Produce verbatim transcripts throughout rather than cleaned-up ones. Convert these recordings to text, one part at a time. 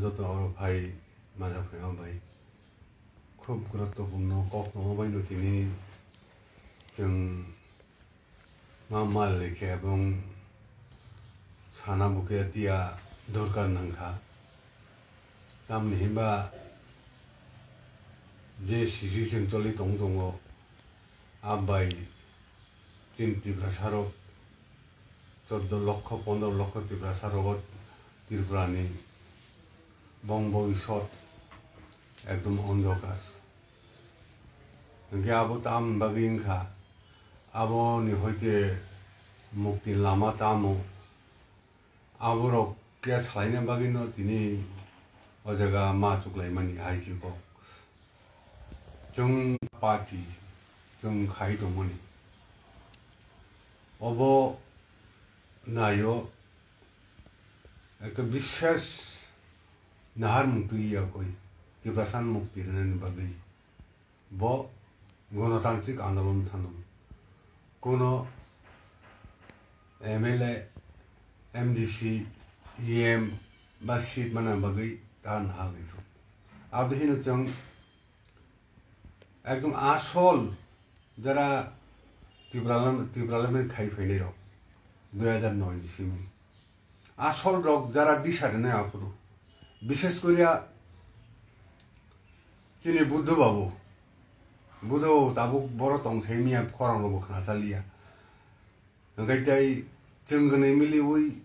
Joto oro phai majak phai bai khub guruttopurno kok no bai no tini chwng ma mal lekhe ebong sana bukya tiya dorkar nangkha. Tamni hinba je situation choli tong tongo, a bai chini Tiprasa rok choddo lokho pondro lokho Tiprasa rogo Tripura ni bong bobisot ekdom ondhokar. Hingke abo tamni bagwi wngkha, aboni hoite mukti lama tamo? Aborok khe salaina bagwino tini o jaga ma chuklaimani hai se kok. Chwng party, chwng khai tongmani. Obo naio ekta bishes naharmung twi ya koi, Tiprasa mukti rwnani bagwi. Bo gonotantrik andolon thanw. Kuno M L A, M D C, E M ba seat mana bagwi ta nahagwi thung. Abdi hino chwng ekdom asol jara Tipraland, Tipraland khai phainai rok dui hajar noi ni simi. Asol rok jara disa rwnai aphuru. Bishes koriya chini Buddho babu. Buddho babu tabuk boro tong sai miya khorang rokbo khna taliya. Hingke tei chwng gwnwi miliwi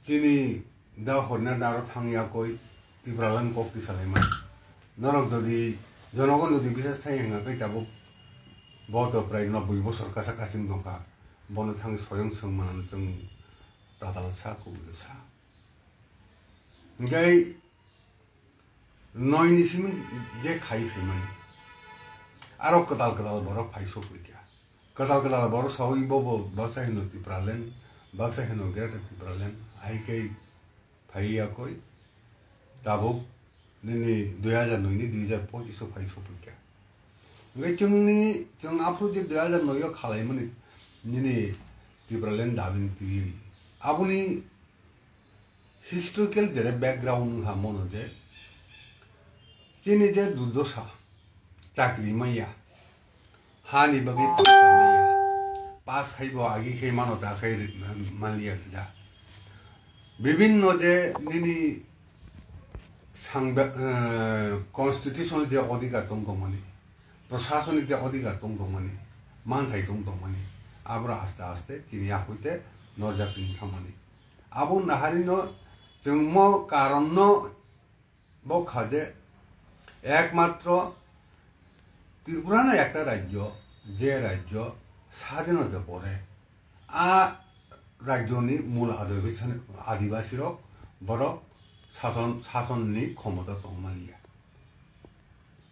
chini da horna daro thang ya koi Tipraland kok twi salai man. Norok jodi jonogon jodi bishes thai hwnga khe tabuk bo to prai noboi bosor kasa kaching tongkha. Bono thang soyong swng manano chwng tatal sa kubui sa. Hingke noi ni simi je khai phaimani. Aro kwtal kwtal borok phai sokphaikha. Kwtal kwtal borok saui bobo baksa hino Tipraland, baksa hino Greater Tipraland, hai khe phai ya koi. Tabuk nini dui hajar noi ni dui hajar pochis o phai sokphaikha. Hingke chwngni, chwng aphuru je dui hajar noi o khalaimani nini Tipraland dabi ni twi. Aboni historical jere background wngkha mono je, chini je durdosa, chakri maya, hani bagwi pangsa maya, pass khaibo agi khe mano ta khai maliya ja. Bibinno je nini sangbe-, eh, constitutional je odhikar tong tongmani, prosasonik je odhikar tong tongmani, manthai tong tongmani, aboro aste aste chini yakuite norjak tong thangmani. Abo naharino chwng mo karonno bo kha je ekmatro Tripura no ekta rajyo, je rajyo sadhinota pore a rajyoni mul adibasi, adibasi rok borok sason, sasonni khomota tongmaliya.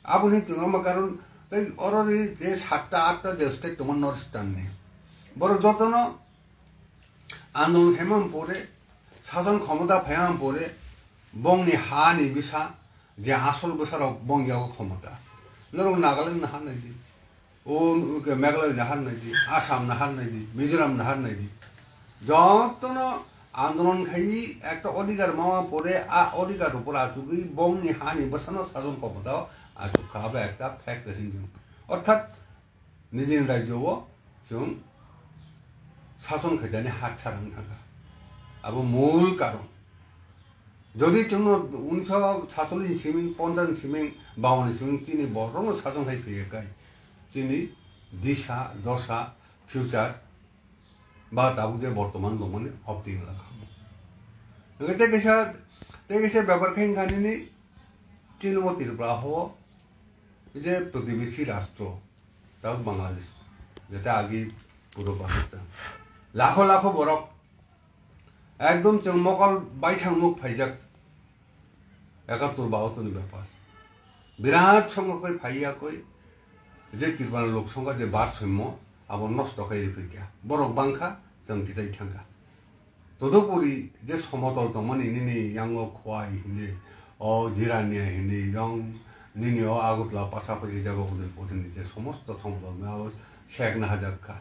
Aboni chwng ma karon tei oro ni je satta atta je state tongo North Eastern ni, borok jotono andolon khaimani pore, sason khomota phaimani pore, bongni ha ni bwsa, je asol bwsa rok bong yago khomota. Norok Nagaland nahar nai di, o Meghalaya nahar nai di, Assam nahar nai di, Mizoram nahar nai di. Jotono andolon khai ekta odhikar mama pore, a odhikar upor achugwi bongni ha ni bwsano sason khomota achukha, abo ekta fact hinwi. Orthat nijini rajyo o chwng sason khaidani hat sarang thangkha. Abo mul karon. Jodi chwngno unisho satchollish ni siming, ponchash ni siming, bawan ni siming chini borokno sason khai phaiya kai, chini disa, dosa, future ba tabuk je bortoman tongmani opting la khamu. Hingke tei kaisa, tei kaisa bepar khe wngkha nini chini o Tripura ho je protibesi rastro, tabuk Bangladesh, jete agi puro Pakistan. Lakho lakho borok ekdom chwng mokol baithang nuk phaijak ekattor bahattor ni bepar. Birat songkha koi phaiya koi je Tripura lok songkha je bar soimo abo nosto khai riphaikha. Borok bangkha chwng kichai thangkha. Todopuri je somotol tongmani nini yango Khowai hindi, o Jirania hindi, yang nini o Agartala pasapasi jaga Udaipur hindi je somosto somotol maya o sekna hajakha.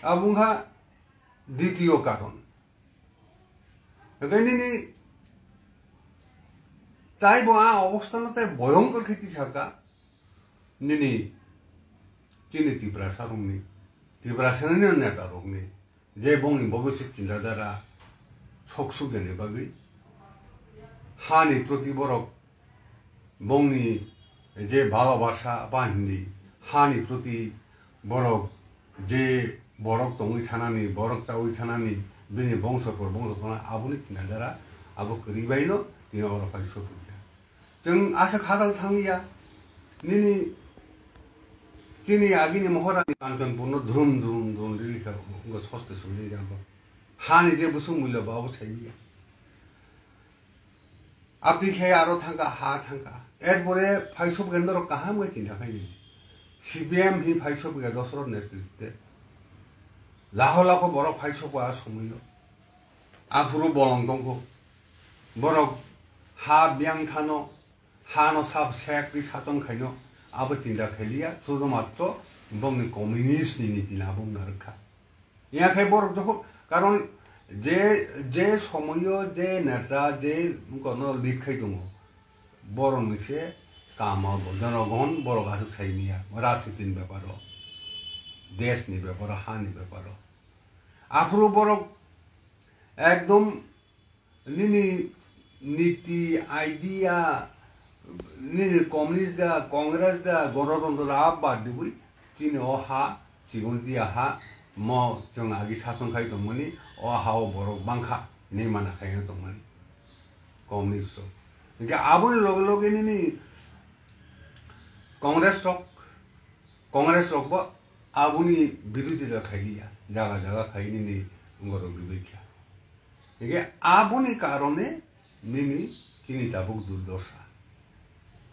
Abo wngkha ditiyo karon. Hingke nini Tai bo a obostha no tai boyongkor khe tisaka. Nini chini Tiprasa rokni, Tiprasa ni neta rokni, je bongni bobiswk chinta dara sok suk jani bagwi, hani proti borok bongni je bhalobasa ba hindi, hani proti borok je borok tongwi thanani, borok chawi thanani, bini bongso por bongso tongna aboni chinta dara abo kwrwi baino tini oro phai sopikha. Chwng aswk hajal thangliya, nini chini agini mohorani Kanchanpurno dhrum dhrum dhrum rili kha, wngkha soste sumli jabo. Hani je bwswk mulya ba abo sailiya. Abdi khe aro thangkha, ha thangkha. Erpore phai sopikha norok kaham khe chinta khaini. C P M hi phai sopikha Dosrot netritwe. Laho laho borok phai sopikha a somoio. Aphuru bolong tongkho. Borok ha biyang thano, hano sab sekri sachon khaino, abo chinta khailiya, chudo matro bongni communist ni niti na bung narwkha. Yakhai borok jokhon, karon je, je somoio je neta, je kono lead khai tongo, borokni se kama bo, jonogon borok aswk saimiya, rajniti ni beparo, desh ni beparo, ha ni beparo. Aphuru borok ekdom nini niti, idea, nini communist da, Congress da, Ganatantro da, abo bad diwi, chini o ha, chigon dia ha, mo chwng agi sachon khai tongmani, o ha o borok bangkha, hinwi mana khai tongmani, communist rok. Hinkhe aboni loge loge nini Congress rok, Congress rok bo aboni birodita khailiya, jaga jaga khai nini borok rwbaikha. Hinkhe aboni karone nini chini tabuk durdosa.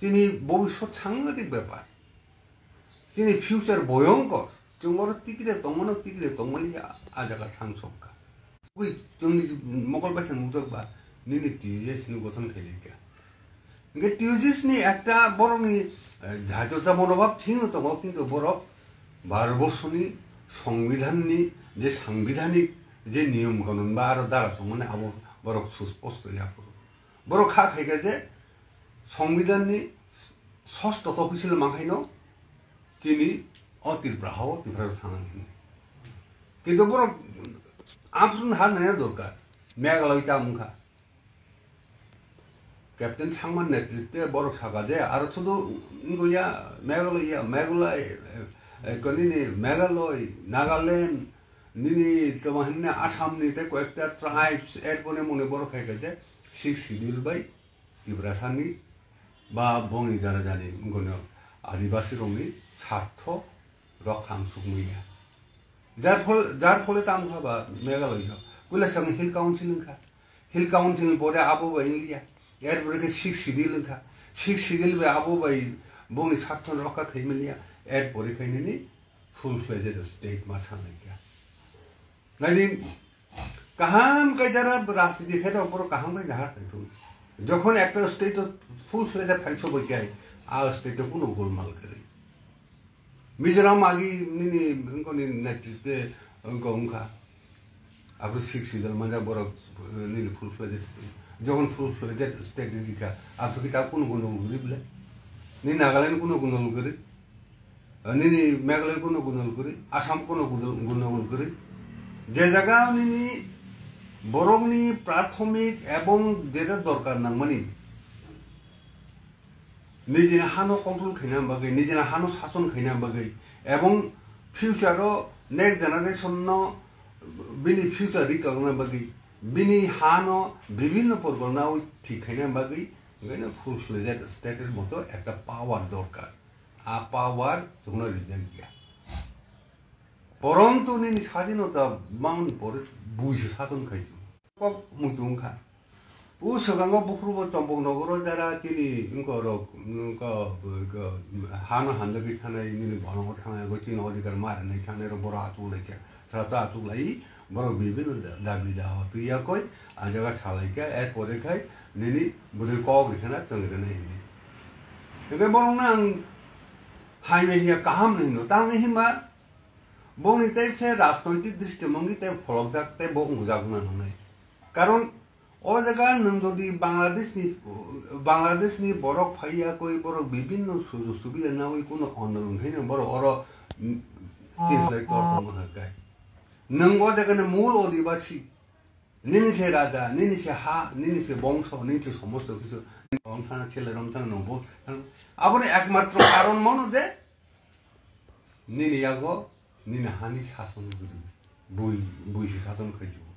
Chini bobiswt sangadik bepar. Chini future boyongkor. Chwng oro tikire tongmano, tikire tongmani a, a jaga thang sokha. Ui, chwngni mokol bai khe nukjak ba, nini T U J S ni gothon khailai kha. Hinkhe T U J S ni ekta borokni, eh, jatiyota monobhab thikno tongo, kintu borok Bharatborsoni Songbidanni je sangbidhanik je niyom kanun ba aro dara tongmani abo borok susposto yaphuru. Borok kha khaikha je Songbidanni sosto topisil mankhaino chini o Tripura hao Tripura thangna hinwi. Kintu borok amsung har nai dorkar. Meghalaya ta wngkha. Captain Sangma netritwe borok saka je, aro sudu wngya Meghalaya, Meghalaya, eh, eh, nini Meghalaya, Nagaland, nini tamo hinne Assam ni tei koyekta tribes add bone mone borok khai kha je Sixth Schedule bai Tiprasa ni ba bongni jana jani wngkha no Adibasi rokni sartho rok khang sukmaya. Jar phol-, jar phole tamo kha ba Meghalaya puila chwng Hill Council wngkha. Hill Council ni pore abo bai wngya. Er pore khe Sixth Schedule wngkha. Sixth Schedule bai abo bai bongni sartho rokha khaimanya. Er pore khe nini full fledged state ma sanai kha. Nai di kaham kai jara rajniti khe rok borok kaham kai nahar nai thung. Jokhon ekta state o full fledged phai sobai khe a state o kuno golmal kwrwi. Mizoram agi nini wngkoni netritwe wngkha wngkha. Abro Sixth Schedule manja borok, eh, nini full fledged state. Jokhon full fledged state rikha, abro kita kuno kuno guri bile. Ni Nagaland kuno kuno guri. Eh, nini Meghalaya kuno kuno guri. Assam kuno kuno kuno guri. Je jaga nini borokni prathomik ebong jeta dorkar nangmani. Nijini hano control khaina bagwi, nijini hano sason khaina bagwi, ebong future o next generation no bini future rikokna bagwi, bini hano bibhinno porgona o thik khaina bagwi, full fledged state er moto ekta power dorkar. A power chwngno rijak ya. Poronto nini sadinota mangni pore buisa sason khai chwng. Kok muitu wngkha. O swkango buphuru bo Chompok nogoro jara chini wngkorok, wngko, wngko, hano hamjagwi thanai nini bolongo thanai go chini odhikar ma rwnai thanai rok borok achuk laikha. Srato achuk lai borok bibhinno da-, dabi dawa twi yakoi a jaga salaikha, er pore khai nini bwrwi kok rikhe na chwng rwnai hinwi. Hwnkhe borokno ang hai manya kaham hino, tamni hinba bongni tei se rajnoitik dristimungwi tei pholokjak tei bo wngjak wngna nangnai. Karon O jaga nwng jodi Bangladeshni, Bangladeshni borok phaiya koi, borok bibinno sujog subida nawi kuno andolon khaino borok oro, mm, chinslai tor tongma kha kai. Nwng o jagani mul odibasi. Nini se raja, nini se ha, nini se bongso, nini se somosto kichu. Romthana chele romthana nwng bo. Aboni ekmatro karon mono je nini yago nini hani sason bui, bui se sason khaijio.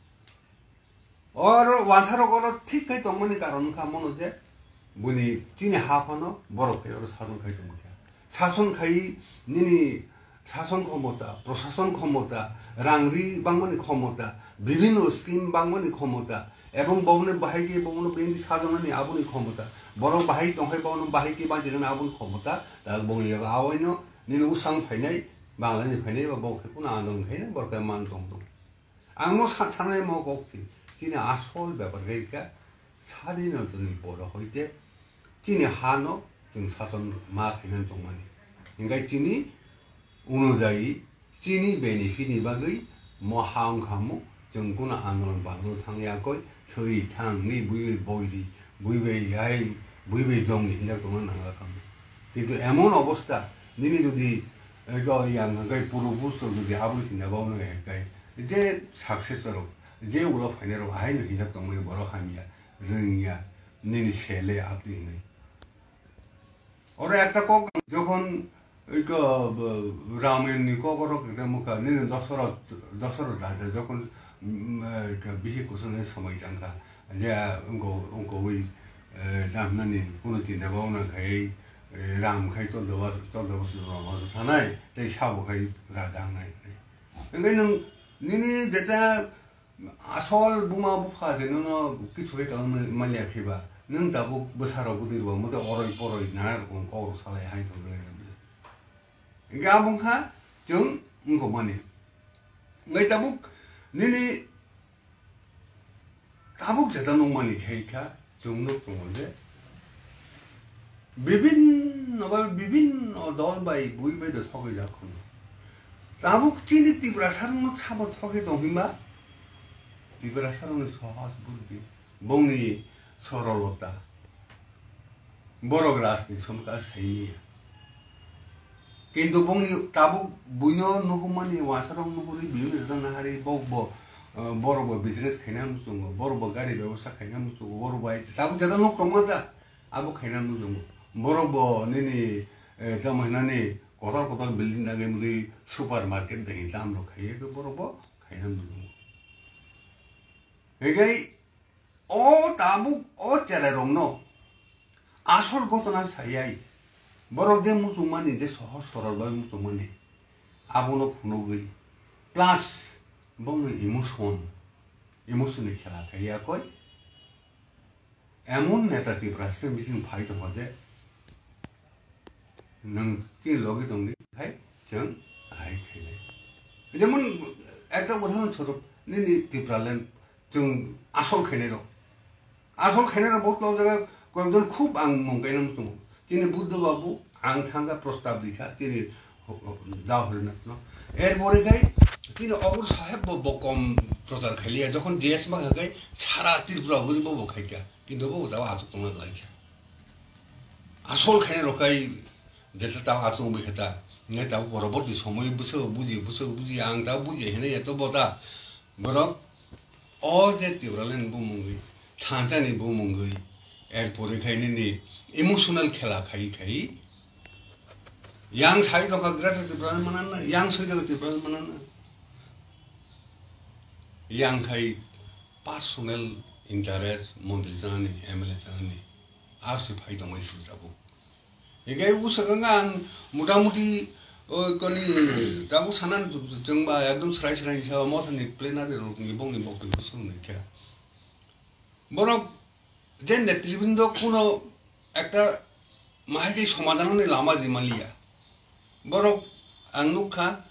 Oro wansarok oro thik khai tongmani karon wngkha mono je buini chini ha phano borok phai oro sason khai tongkha. Sason khai nini sason khomota, prosason khomota, rang ri bangmani khomota, bibhinno scheme bangmani khomota, ebong bono bahai khe bono bendi sajaknani aboni khomota, borok bahai tongkhai bono bahai khe banchijani aboni khomota, ta bongni yago awaino nini usang phainai, Banglani phainai ba bok khe kuno andolon khainai borok khe man tong tong. Ang no sa-, sanai mo kok si, chini asol bepar khe kha, sadinotoni poro hoite chini ha no chwng sason ma khainani tongmani. Hinkhai chini unujayi, chini benefit ni bagwi mo ha wngkha mo, chwng kuno andolon bandolon thang yakoi, thwi thang ni bui bai boiri, bui bai yai, bui bai jong ni hinjak tongna nang kha mo. Kintu emon obosta, nini jodi, eh, go yang hwnkhe puru buso jodi aboni chinta bhabna hai hwnkhe, je success rok, je ulo phainai rok, ahai no hinjak tongmani borok hamya, rwngya, nini sele atwi hinwi. Oro ekta kok jokhon iko, bo, Ramayan ni kok oro khe mukha, nini Dasarath, Dasarath raja jokhon, mm, eh, ka bisi kuchung hai somoi tangkha, je wngko, wngko wi, eh, damnani kuno chinta bhabna khai, eh, ram khai chwldo bosor, chwldo bosor rom bosor thanai, tei sabo khai raja wngnai. Hingke nwng nini jeta asol buma bupha se nono kichu khe tongma manya khe ba, nwng tabuk bwsarok bwdwi rwma tei oroi poroi nana rokom kok rok salai hai thok rwna rwdi. Hingke abo wngkha chwng wngkok mani. Hingke tabuk nini Tabuk jeta nukmani khai kha, chwng nuk tongo je bibinno bai bibinno dol bai bui bai do thogwi jak khwno. Tabuk chini Tiprasa rokno sabo thogwi tong hima, Tiprasa rokni sohos buddhi, bongni sorolota. Borok rajni somkar saimanya. Kintu bongni tabuk buino nuhumani wasarok nuhuri bini jatang nahari bok bo, eh, borok bo business khaina muchungo, borok bo gari bebosta khaina muchungo, borok bo ai tabuk jata nuk tongma da, abo khaina muchungo. Borok bo nini, eh, tamo hinani kotor kotor building dagi mudi supermarket dagi dam rok khaiye, borok bo khaina muchungo. Hegai O tabuk o cherai rokno asol gotona sayai, borok je muchungmani, je sohor sorol bai muchungmani, abono phunugwi, plus bongni emotion, emotion ni khela khai yakoi, emon neta Tiprasa bising phai tongkha je, Nwng chini logi tongdi khai chwng ahai khainai. Jemon ekta udahoron sorob nini Tipraland chwng asol khainai rok. Asol khainai rok bo tong jaga koyekjon khub ang mung kainang chwng. Chini Buddha Babu ang thangkha prostab rikha chini Dao Harinath no. Er pore khai chini Ogur Saheb bo, bo kom prochar khailiya. Jokhon J S ma khai sara Tripura buri bo, bo khaikha. Kintu bo tabo achuk tongna lai kha. Asol khainai rok khai jeta tabo achuk bai kha ta. Ngai tabo poroborti somoi bwswk buji, bwswk buji, ang tabo buji hinwi ya to bo ta. Borok o je Tipraland bumungwi, thansa ni bumungwi, er pore khai nini emotional khela khai khai. Yang sai tongkha Greater Tipraland manana, yang sai tongkha Tipraland manana. Yang khai personal interest, montri chanani, M L A chanani, aro se phai tongmani swijabo. Hinkhe usakang ang motamuti, o, koni, tabuk sanan chwngba ekdom srai srai ni sawa mothani plenary rokni bongni bokti bwswk nai kha. Borok je netribrindo kuno ekta mahai khe somadhanni lama di manliya. Borok ang nukha,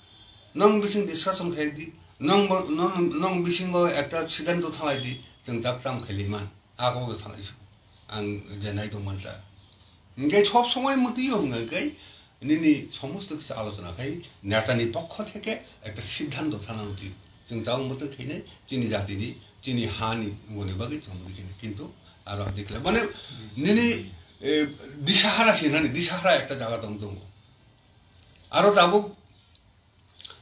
nong bising discussion khai di, nong bo, nong, nong bisingo ekta siddhanto thalai di, chwng tak tam khaili man, ako bo thalai su. Ang je nai tong man ta. Hinkhe sob somoi mwtwi yo hwnga khe, nini somosto kichu alochona khai, netani pokkho theke ekta siddhanto thana uchit. Chwng tabuk mwtwi khainai, chini jatini chini hani wngoni bagwi chwng bwkhe kintu aro dikhle mane nini, eh, disahara sinani disahara ekta jaga tong tongo. Aro tabuk,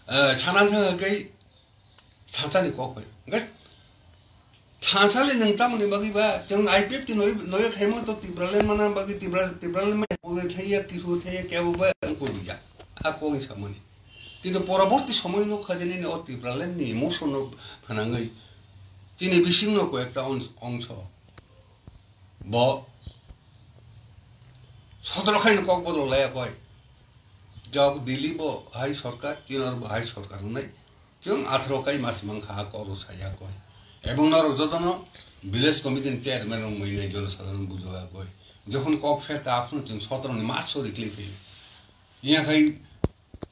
eh, sana thangkhe thansani kok bai. Hwnkhe thansali nwng tamoni bagwi ba chwng I P F T noi, noi khaimo to Tipraland mana bagwi Tipra, Tipraland mai thaiya kisu thaiya kebo ba ang kodiya. A kok samani. Kintu poroborti somoy nukha je nini o Tipraland ni emotion no phanangwi chini bising no ko ekta ons-, ongso. Bo sodro khai no kok bodol laya koi. Jok Delhi bo hai sorkar, Chinor bo hai sorkar wngnai. Chwng atharo kai mas mankha a kok rw saya koi. Ebong norok jotono village committee ni chairman rok mui nai jono sadharon bujo ya koi. Jokhon kok pher ta aphano chwng sodro ni mas sori kli phi. Iya khai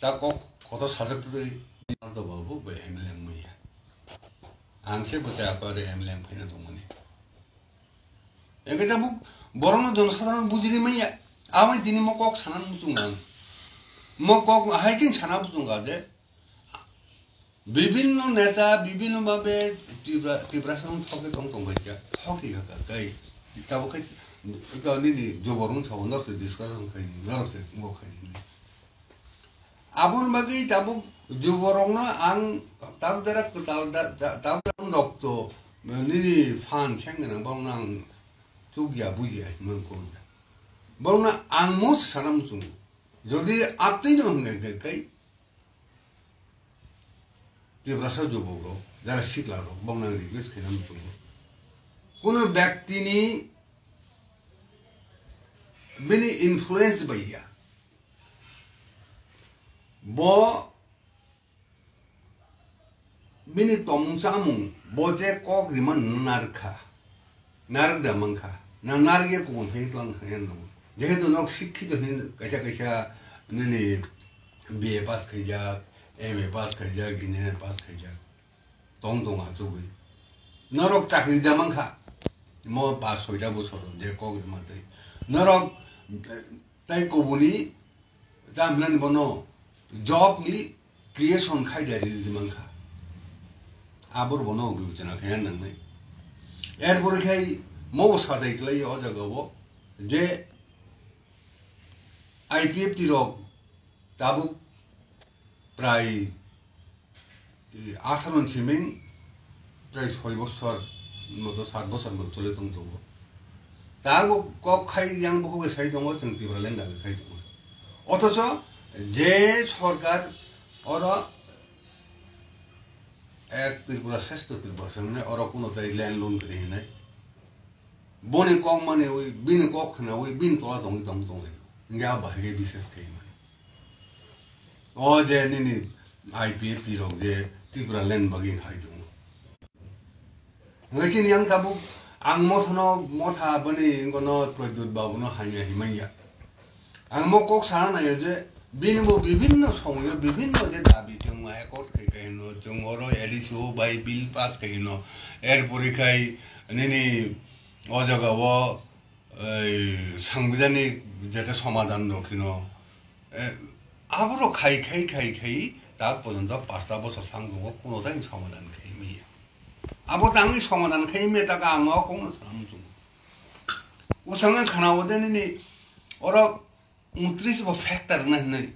ta kok kotor sajak twi. Ardo babu bai M L A wngmaya. Ang se bwchai akore M L A wngphaina tongmani. Eke tabuk borokno jonosadharon bujiri manya. Amai tini mo kok sana muchungo ang. Mo kok hai khe sana muchungo je bibinno neta, bibinno babe Tripura, Tripura song thoke tong tong kha, thoki kha kai. Tabuk khai nini joborong sa norok se discussion khai, norok se ngo khai. Aboni bagwi tabuk juborokno ang tabuk jara kwtal da-, da-, tabuk jara rokto nini phan seng gwnang borokno ang chukya bujiya hinwi kok ya. Borokno ang mo sana muchungo. Jodi aptwi no hwnwi khe kai Tiprasa jubokrok, jara siklarok, borokno ang request khaina muchungo. Kuno bektini bini influence bai ya. Bo bini tongmung chamung, bo je kok rima narwk kha, narwk da mankha, na narwk ye kubun hai tlang thangya no. Jehetu nok sikkhi to hin kaisa kaisa nini B A pass khaijak, M A pass khaijak, engineer pass khaijak. Tong tong achugwi. Norok chakri da mankha. Mo pas soita bosor je kok rima tei. Norok, eh, tai kubuni, ta hinani bono job ni creation khai da ri ri mankha. Abor bono bibechona khai nangnai. Erpore khai mo bo sadai klai o jaga o je I P F T rok tabuk prai, eh, atharo ni siming prai soi bosor moto, sat bosor moto chole tong tongo. Tabuk kok khai yang bukhuk bai sai tongo, chwng Tipraland dabi khai tongo. Othocho je sorkar oro ek Tripura, sreshto Tripura se wngnai, oro kuno tai land loan kwrwi hinai. Boni kok mani ui, bini kok khna ui, bini tola tongwi tong tong lai. Hingke a bahai khe bises khe mani. O je nini I P F T rok je Tripura land bagwi hai tongo. Hingke chini yang tabuk ang mothano, motha bani wngkono Pradyut Babuno hamya himanya. Ang mo kok sana naio je bini bo bibinno somoyo bibinno je dabi chwng ma accord khai khai hino, chwng oro A D C o bai bill pass khai hino, erpore khai nini o jaga o ei sangbidhanik jete somadhan rok hino, eh, aborok khai khai khai khai tak porjonto pasta bosor sang tongo, kuno tai somadhan khai maya. Abo tangni somadhan khai maya, taka ang o kokno sana muchungo. Usang ang khana o de nini oro untris bo factor na hinwi.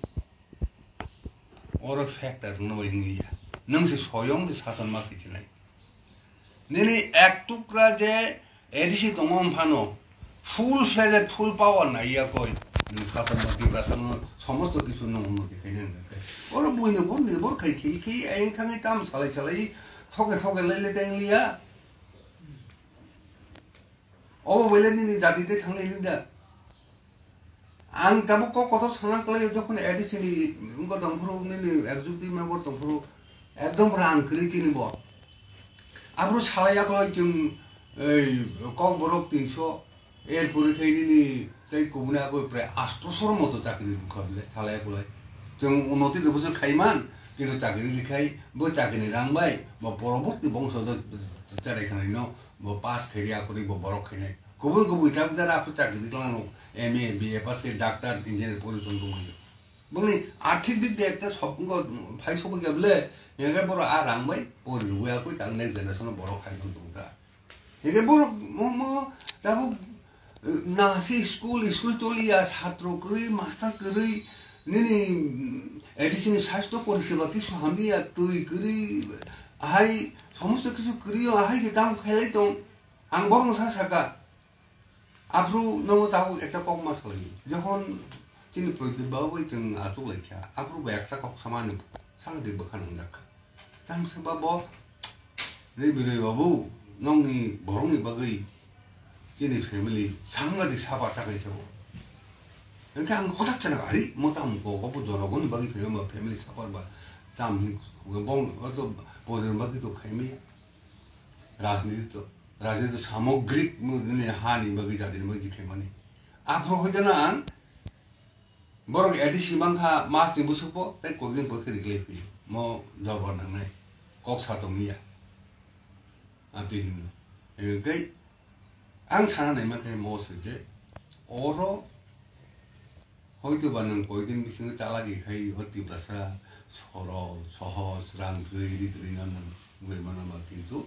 Oro factor no bai hinwi ya. Nang se soyong se sason ma khichi nai. Nini ek tukra je A D C tongo phano full fledged, full power nai ya koi. Nini sason ma Tiprasa no somosto kichu no unnoti khaina nang kai. Oro buino bor ni bor khai khai khai ayang thangai tam salai salai thoke thoke lai le teng liya. Obo bele nini jati de thanglai ni da. Ang tabuk kok kotor sana kwlai, jokhon A D C ni wngkha tongphuru, nini executive member tongphuru, ekdom rang kwrwi chini bo. Aphuru salai yakolai chwng ei Kokborok tinso, erpore khai nini tei kubuni agoi prai astoso moto chakri rwkha bile salai yakolai. Chwng unoti rwbose khaiman, kintu chakri rwkhai bo chakri ni rang bai bo poroborti bongso do cherai khanai no. Bo pass khairi akhori bo borok khainai. Kubui kubui tak jara aphu chakri tlangno M A, B A pass khai doctor, engineer pori tong tongmani. Bongni arthik dik de ekta sop-, wngkha phai sopikya bole, hingke borok a rang bai pori rwya koi tang next generation o borok khai tong tong ta. Hingke borok mo, mo, tabuk, eh, na si school, school choliya, satro kwrwi, master kwrwi, nini, mm, A D C ni sastho poriseba kisu hamliya, twi kwrwi, ahai, somosto kisu kwrwi o, ahai se tamo khailai tong. Ang borokno sa saka. Aphuru nono tabuk ekta kok ma salai. Jokhon chini Pradyot babu bai chwng achuk lai kha, aphuru bo ekta kok samani sakni bwkha nang jak kha. Tang se ba bo, "Re Biroy babu, nokni borokni bagwi chini family sangbadik sapa chaknai se bo." Hingke ang hotak chana ari mo tam kok bo jonogoni bagwi family, family sapa ba tam ni bo to porir bagwi to khaimaya. Rajniti to, rajniti to samogrik nini hani bagwi jatini bagwi khaimani. Aphuru hoitana ang borok A D C mankha mas ni bwswkbo tei kokdin pore khe riklai phi. Mo jobor nangnai. Kok sa tongya. Abdi hino. Tei ang sana naima khe mo se je oro Hoito ba nwng koidin bisingo chalagi khai o Tiprasa sorol, sohoj, rang kwrwi ri kwrwi no nwng wngwi mano ba, kintu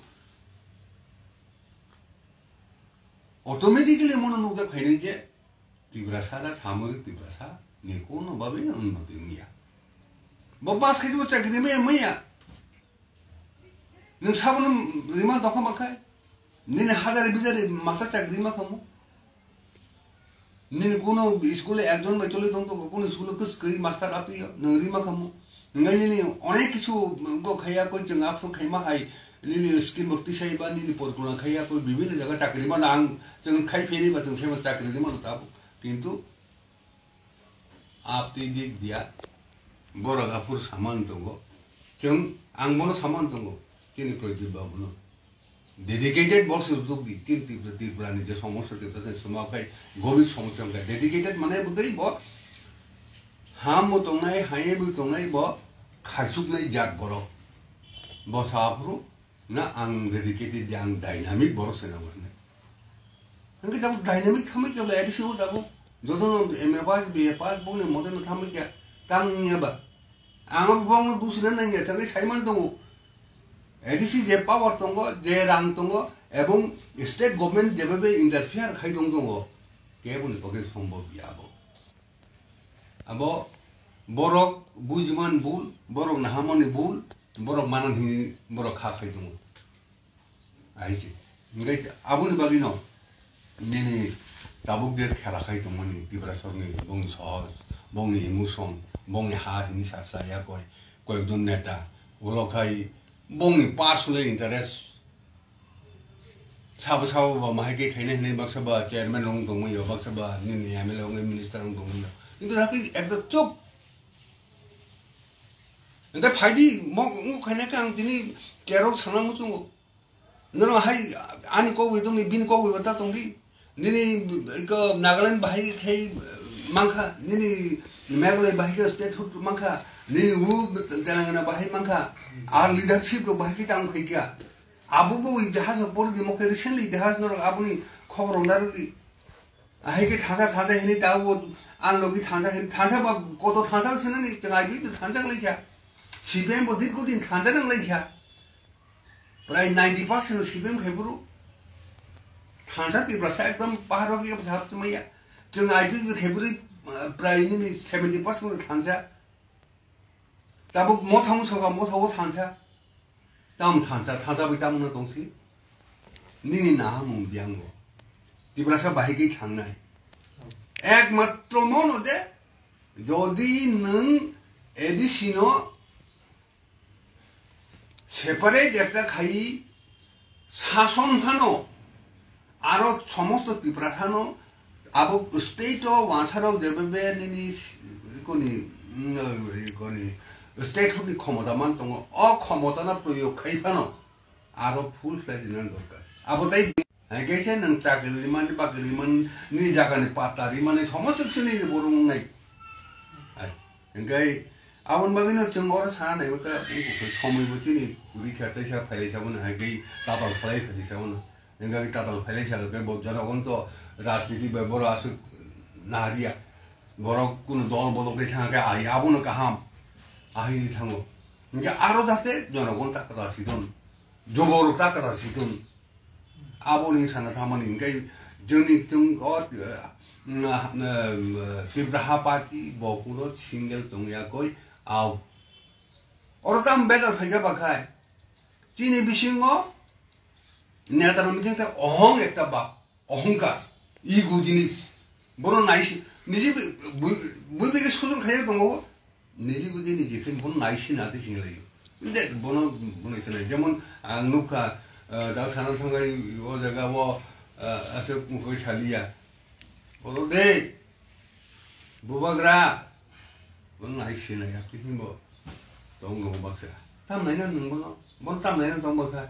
automatically mono nukjak phainai je Tiprasa da samung Tiprasa ni kono babe unnoti wngya. Bo pass khai bo chakri maya maya. Nwng sabono rima dokha makhai? Nini hajari bijari masa chakri ma khamu? Nini kuno school-o ekjon bai choli tong tongo, kuno school-o kwskwrwi master aphiyo, nwng rima khamu? Hwnkhai nini onek kisu go khaiya koi chwng aphuru khaima hai, nini scheme bo tisai ba nini porikona khaiya koi bibhinno jaga chakri mano ang chwng khai phiri ba chwng saiman chakri rima no tabuk. Kintu Aptwi dik diya, borok aphuru samani tongo. Chwng, ang bono samani tongo, chini Pradyot babuno. Dedicated borok se rwduk di, tin Tripura, Tripura ni je somosya Tripura ni somosya khai, gobir somosya khai. Dedicated mane bwtwi bo ham bo tongnai, hayung bo tongnai, bo khachuknai jat borok. Bo sa aphuru, Na ang dedicated de, ang dynamic borok se nango hinwi. Hingke tabuk dynamic thamwi khe bole A D C o tabuk jotono M A pass, B A pass bongni mote no thamwi khe tang wngya ba. Ang bongno dusina nangya, changwi saiman tongo. A D C je power tongo, je rang tongo, ebong state government jebe be interfere khai tong tongo. Keboni pokhe sombhob ya bo. Abo borok bujiman bul, borok nahamani bul, borok manan hini borok kha khai tongo. Aise. Hingke aboni bagwino nini tabuk je khela khai tongmani Tiprasani bongni sohor, bongni emotion, bongni ha hini sa sa ya koi, koyekjon neta, ulo khai bongni personal interest, Sabo sabo ba mahai khe khaina hinwi baksa ba chairman rok wng tongmani yo, baksa ba nini M L A wngwi minister wng tongmani yo. Kintu hakhe ekta chuk. Hingke phaidi mo wng khaina khe ang tini kerok sana muchungo. Nono hai ani kok wi tongni bini kok wi ta tongdi. Nini iko Nagaland bahai khai mankha, nini Meghalaya bahai khe statehood mankha, nini u Telangana bahai mankha. Ar leadership rok bahai khe tang khai kya. Abo bo itihas no pori di, mo khe recently itihas norok aboni khobor rok narwk di. Ahai khe thansa thansa hinwi ta bo ang logi thansa hin, thansa ba koto thansa sinani chwng aibwi thansa wng lai kha. C P M bo dirgho din thansa wng lai kha. Prai ninety percent C P M khai buru. Thansa Tiprasa ekdom pahar rok ekdom sahab chumaya. Chwng aibwi khai buru, prai nini seventy percent thansa. Tabuk mothang soka motha o thansa. Tam thansa, thansa bai tam no tongsi. Nini naha mung di ango. Tiprasa bahai khe thangnai. Ekmatro mono de, jodi nwng A D C no separate ekta khai sason phano, aro somosto Tiprasano abo state o wansarok jebe be nini s-, ikoni, mm, ikoni state hokni khomota man tongo, o khomota no proyog khai phano aro full fledged nang dorkar. Abo tai hai kaisa nang chakri rimani, bakri rimani, ni jaga ni patta rimani, somosto kisu nini borok wngnai. Hai, hingkai aboni bagwi no chwng oro sana naiwi kha, somoi bo chini kuri kha, teisa phailai sa mano, hai kai tatal salai phailai sa mano. Hingke tatal phailai sa khe bo jonogon to rajniti bai boro aswk nariya. Borok kunu dol bolok de thang khe ahi abono kaham. Ahi thango. Hingke aro jate jonogon ta kata siton. Jobor ta kata siton. Aboni sana thamani hingke joni tung o, eh, na, na, Tipraha party bo kuno single tong ya koi au. Oro tam bedar phaika bakhai. Chini bisingo neta rok ni jengte ohong ekta ba. Ohongkar, ego jinis. Bono nai si, niji bui, bui, bui bege sujung khaiya tongo. Niji bui niji khin bono nai si na de sing lai. Inde bono, bono isa nai. Jemon ang nukha, eh, dal sana thangai o jaga o, eh, ase mukoi saliya. Oro de, bubagra. Bono nai sinai ya, tini bo tong no baksa. Tam nai na nung bono, bono tam nai na tong bakha.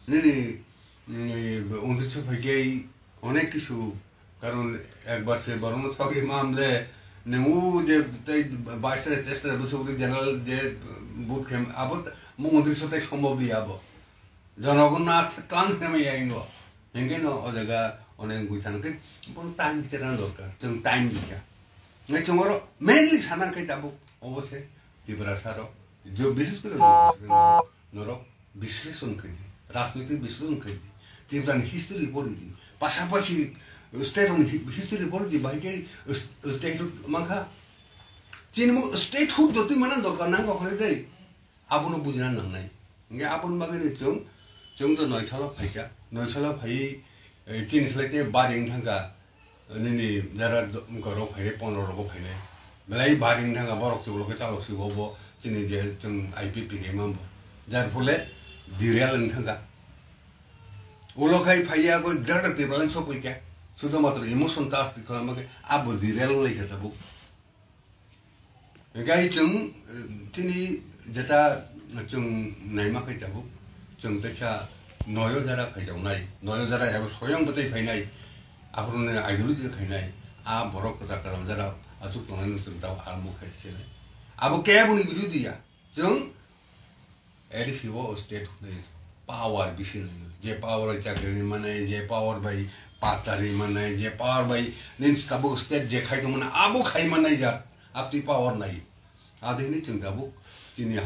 Nini, nini, untris so phaikhe onek kisu, karon ekbar se borokno thok ima amle, nung u je tei bais tei teis tei bwswk general je vote khem, abo mo untris so tei sombhob li abo. Jonogon na tlang khe mai ya ingo. Hingke no o jaga onek bui thang khe bono time chera dorkar, chwng time dikha. Ngai chwng oro mainly sana khe tabuk obo se Tiprasa rok, jo bises kore norok bisleshon khai di, rajnitik bisleshon khai di, Tripura ni history pori di, pasapasi state ni hi-, history pori di, bahai khe state mankha, chini mo state hood jotoi mana dorkar nang kok hore dei. Abono bujina nangnai. Hingke aboni bagwi ni chwng, chwng to noi salo phaikha, noi salo phaiwi, eh, chini slai tei bari wng thangkha, nini jara do-, gorok phainai, pondro rogo phainai. Belai bari wng thangkha, borok chuklok khe chalok si bo, bo chini je chwng I P P khe manbo. Jar phole derail wng thangkha. Ulo khai phaiya bo greater Tipraland sokoi khe. Sudo matro emotion tas ti khwlama khe abo derail wng lai kha tabuk. Gai chwng, eh, chini jeta chwng naima khai tabuk, chwng teisa noyo jara khaijaknai, noyo jara abo soyang bwtwi phainai, aphuru nini ideology khainai, a borok kwchak kwcham jara achuk tongnai no chwng tabuk armo khai se nai. Abo kebo ni birodhi ya, chwng A D C o state hwnwi power bisi nai. Je power bai chakri ri manai, je power bai patta ri manai, je power bai nini tabuk state je khai tongmani abo khai manai jak. Abtwi power nai. Adi hwnwi chwng tabuk chini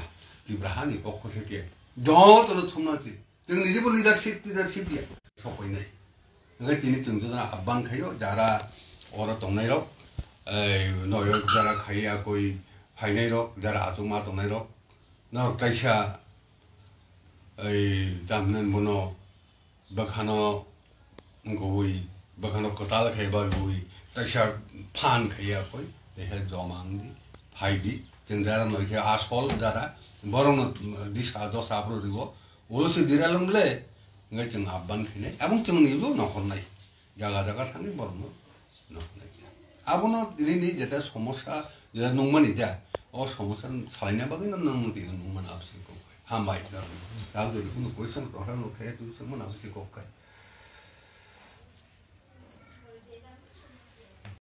Tripura hani pokho theke jotono thumna si. Chwng nijibo leadership, leadership ya. Sokoi nai. Hingke tini chwng jora abban khaio, jara oro tongnai rok, ei, noyo jara khai akoi phainai rok, jara achukma tongnai rok, norok kaisa, ei, tamhinani bono bwkhano wngkogwi, bwkhano kwtal khai bagwi, kaisa phan khai akoi, tei hai joma wngdi, phaidi, chwng jara noikhe asol jara, borokno disa dosa aphuru rigo, ulo se diralwng le, hingke chwng abban khainai, abong chwngni bo nokhornai. Jaga jaga thangwi borokno noknai. Abono nini jeta somosa jeta nungmani da, o somosa salaina bagwi no nang tini nungmani abo se kok kai. Hambai, nang. Tang jodi kunu question prohra no thaya twi sengmani abo se kok kai.